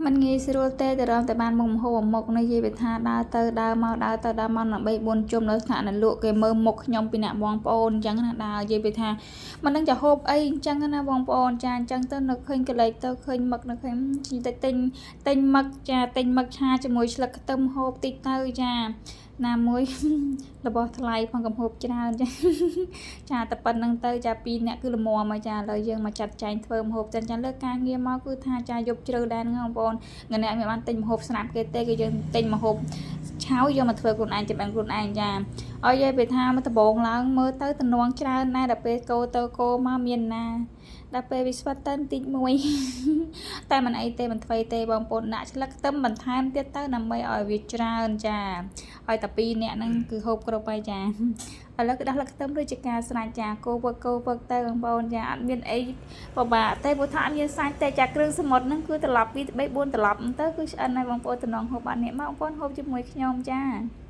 មិនងាយស្រួលទេតែរំតែបានមុខម្ហូបមុខនេះនិយាយវាថាដើរទៅដើរមកដើរទៅដើរមកដើម្បី4ជុំនៅថ្នាក់នៅលក់គេមើលមុខខ្ញុំពីអ្នកបងប្អូនអញ្ចឹងណាដើរនិយាយវាថាមិនដឹងจะហូបអីអញ្ចឹងណាបងប្អូនចាអញ្ចឹងទៅនៅឃើញកលេចទៅឃើញមឹកនៅឃើញទៅទិញទិញមឹកចាទិញមឹកឆាជាមួយស្លឹកខ្ទឹមហូបតិចទៅចាណាមួយ របស់ថ្លៃផងកំហូបច្រើនចាចាតែប៉ុណ្្នឹងទៅចាពីរអ្នកគឺល្មមហើយចាឥឡូវយើងមកចាត់ចែងធ្វើម្ហូបចាចាលើការងារមកគឺថាចាយប់ជ្រៅដែរហ្នឹងបងប្អូនថ្ងៃនេះអត់មានបានទិញម្ហូបស្រាប់គេទេគឺយើងទិញម្ហូបឆៅយកមកធ្វើខ្លួនឯងចម្អិនខ្លួនឯងចាឲ្យយាយពេលថាមកដំបងឡើងមើលទៅតំណងច្រើនណាស់ដល់ពេលកោទៅកោមកមានណាដល់ពេលវាស្វិតទៅបន្តិចមួយ តែមិនអីទេមិនធ្វើទេបងប្អូនដាក់ឆ្លឹកខ្ទឹមបន្ថែមទៀតទៅដើម្បីឲ្យវាច្រើនចាឲ្យតែពីរនាក់ហ្នឹងគឺហូបគ្រប់ហើយចាឥឡូវគឺដោះលឹកខ្ទឹមដូចជាការស្រេចចាគោវឹកគោវឹកទៅបងប្អូនចាអត់មានអីពិបាកទេព្រោះថាអត់មានសាច់ទេចាគ្រឿងសមុទ្រហ្នឹងគឺត្រឡប់ពី3 4ត្រឡប់ទៅគឺឆ្អិនហើយបងប្អូនតំណងហូបបាននេះមកបងប្អូនហូបជាមួយខ្ញុំចា។